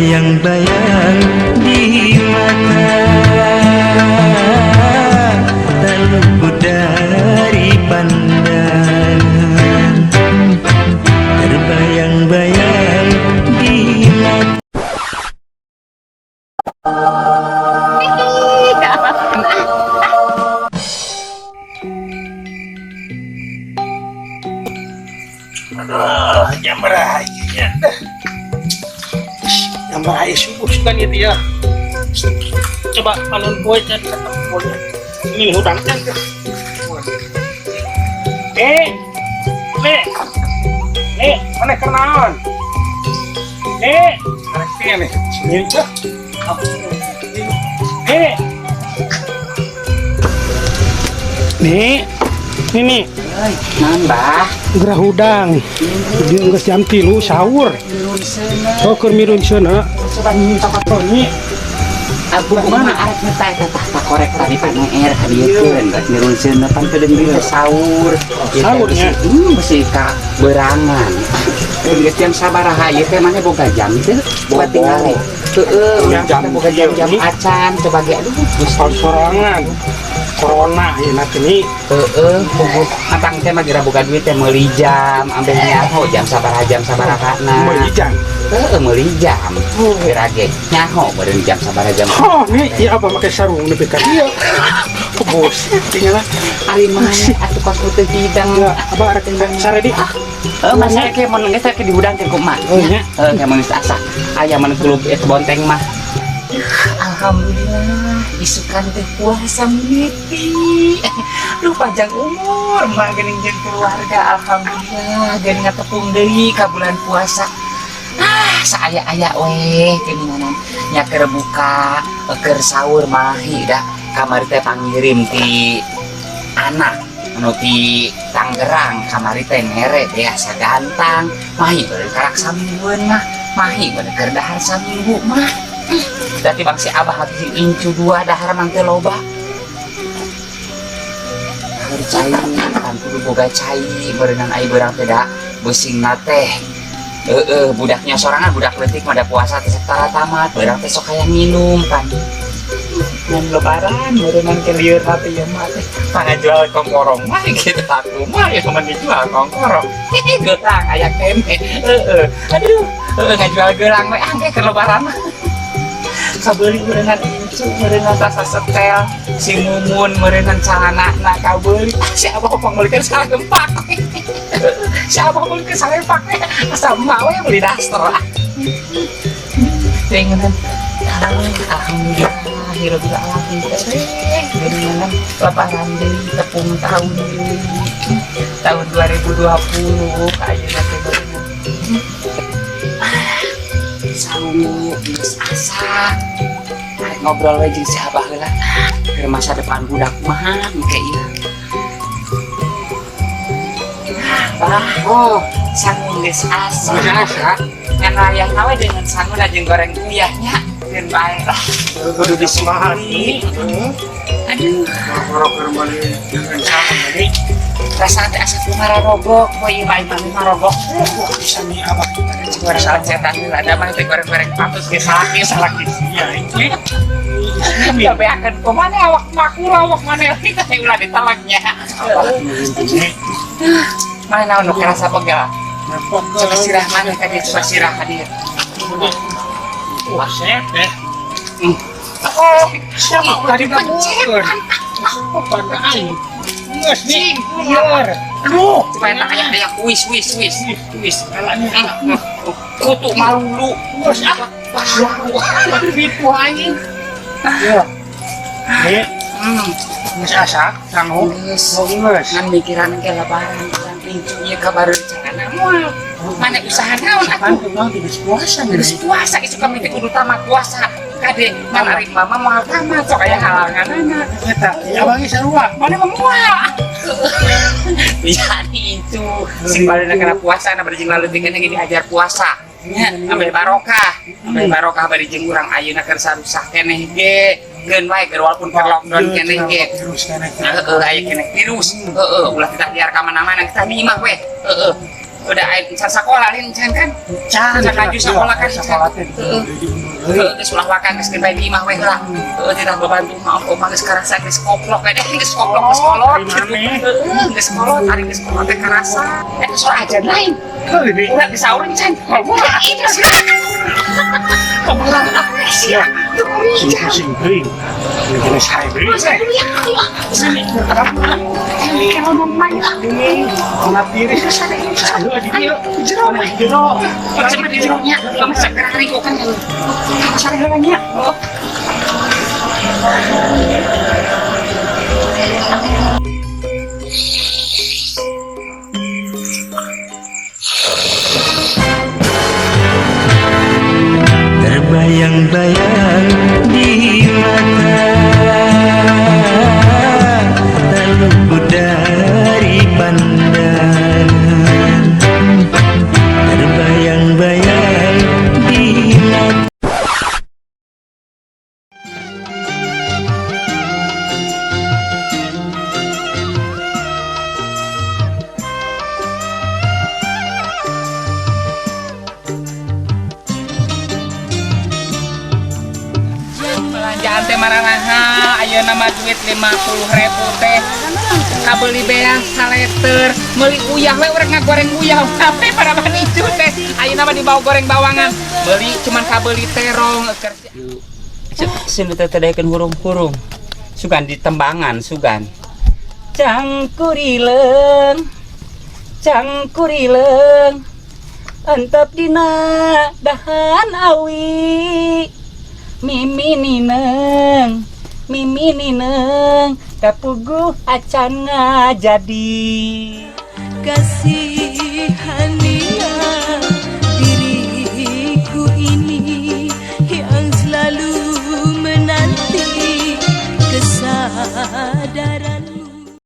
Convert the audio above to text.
Terbayang-bayang di mata, tak luput dari pandangan. Terbayang-bayang di mata. Aduh, jam berapa ya? Jam berapa subuh sudah gitu ya. Coba alun kue can ketemu. Ini hutang kan. Eh, nih, nih, mana kenalan? Nih, ada nih, sini aja. Nih, nih, nih, nih. Nambah. Gerah hudang. Di geus jam 3 sahur. Oh, keur mirun seuneu. Coba minta Oh, ini Abu mana arek ngetai tah tah korek tadi pangeer hadiekeun rek mirun seuneu pan teu deui teh sahur. Sahurnya? Besi ka berangan. Geus jam sabaraha ieu teh maneh boga jam teu? Boga tingali. Heeh, urang Jam teh boga jam-jam ini. Acan coba ge aduh Gusti. Sorangan. Corona ya nanti ini. Heeh, puguh matang teh mah geura boga duit teh meuli jam, ambeh nyaho jam sabaraha na. Meuli jam. Heeh, meuli jam. Geura ge nyaho beureun jam sabaraha jam. Oh, nih, ya apa pakai sarung nepi ka dieu. Oh, bos, tinggal Ari mana atuh kos teu hidang. Ya, apa arek saredi? Heeh, masa ke mun geus teh dihudangkeun ku emak. Oh, nya. Heeh, ke mun geus asa. Aya mun kulub eta bonteng mah. Alhamdulillah, isukan teh puasa mimiti. Duh, panjang umur, emak geuning jeung keluarga. Alhamdulillah, geuning ngatepung deui ka bulan puasa. Ah, saaya-aya weh geuninganan nya keur buka, keur sahur mahi dah. Kamari teh pangirim ti anak anu ti Tangerang, kamari teh mere biasa gantang mahi beureun karak saminggueun mah, mahi beureun keur dahar saminggu mah. Berarti bang si abah habis incu dua dahar mang teh loba. Keur cai kan kudu boga cai beureunan ai beurang teh da beusingna teh. Heeh, budaknya sorangan budak leutik mah da puasa teh setara tamat, beurang teh sok hayang minum kan. Ngan lebaran beureunan ke lieur hati ya mah teh. Pangajual kongkorong mah gitu aku mah ya mah dijual kongkorong. Gelang aya keneh. Heeh. Aduh, heeh ngajual gelang we angke ke lebaran mah. Kabeuli meureunnan incu meureunnan rasa setel si Mumun meureunnan calanana kabeuli. Ah, si abah pangmeulikeun salempak, si abah meulikeun salempak asa emak we meuli daster ah. Pengenan alhamdulillahirabbil alamin teh geuningan lebaran deui tepung tahun deui tahun 2020 ayeuna teh geuningan. Sangu geus asa arek ngobrol we jeung si abah heula keur masa depan budak mah engke ieu. Bah, Oh, sangu geus asa. Geus asa. Ngan wayahna we dengan sangu jeung goreng uyahnya keun bae lah. Kudu disemahati. Aduh, Ngorok keur meuli dengan sangu meuli. Rasa teh asa kumaha rogok, poe ieu mah imah mah rogok. Wah, bisa nih abah. Goreng cetan heula da mah teh goreng-goreng patus ge salaki salaki. Iya, ini. Sampai akan kemana awak makura awak mana teh ulah ditelaknya. Mana naon nu kerasa pegel? Coba sirah mana ka dieu, coba sirah ka dieu. Wah, set deh. Oh, Siapa ulah dipencet. digabungkeun? Oh, pada aing. Geus nih, lieur. Aduh, Supaya tak kayak kayak wis wis wis wis. Alanya. Kutu malulu. Geus ah. Gitu aing. Ya. Nih, geus asa sangu. Geus. Oh, geus. Ngan mikiran ke lebaran urang incu ieu kabar rencana moal. Mana usaha naon Kan atuh? kumaha geus puasa Geus geus. puasa isu kami teh kudu tamat puasa. Kade man ari mama moal tamat sok aya halanganana. Eta, ya abang ge sarua. Mana mah moal. Bisa itu sing baleuna kana puasa na bari jeung laleutik ge diajar puasa. Nya, ambil barokah, ambil barokah bari jeung urang ayeuna keur sarusah keneh ge. Keun wae keur walaupun keur lockdown keneh ge. Virus keneh. Heeh, aya keneh virus. Heeh, ulah kita liar ka mana-mana, kita di imah we. Heeh. Udah aing can sakola lain can kan? Can. Can laju sakola kan? Sakola teh. Heeh. Heeh, geus ulah wakan geus bae di imah we heula. Heeh, tidak babantu maaf omah geus karasa geus koplok we geus koplok geus kolot. Dari maneh? Heeh, geus kolot, ari geus kolot teh karasa. Eta suara ajan lain. Heuh, ini. Ulah disaurin can. Wah, ini sih. Kebetulan apa sih? Ya. Sing pusing teuing. Ini geus sae deui. Masa dulu ya, ayo. Sana. Ayo, kalau mau main lah. Ini amat diri. Sana, Ayo di Ayo, dieu. jero. Mana jero. Macam di jeronya, kamu sakit hari kok kan. Sare heula nya. Oh. Terbayang-bayang di mata, tak luput dari pandangan. Terbayang-bayang di mata. Belanjaan teh maralaha, ayeuna mah duit 50.000 teh kabeuli beas saleter, meuli uyah we urang ngagoreng uyah sampai pada banicu teh. Ayeuna mah dibawa goreng bawangan, beli cuman kabeuli terong kerja. Sini teh teh daekeun hurung-hurung. Sugan ditembangan sugan. Cangkurileung. Cangkurileung. Entep dina dahan awi. Mimi nineng, mimi nineng, kapuguh acan ngajadi. Kasih.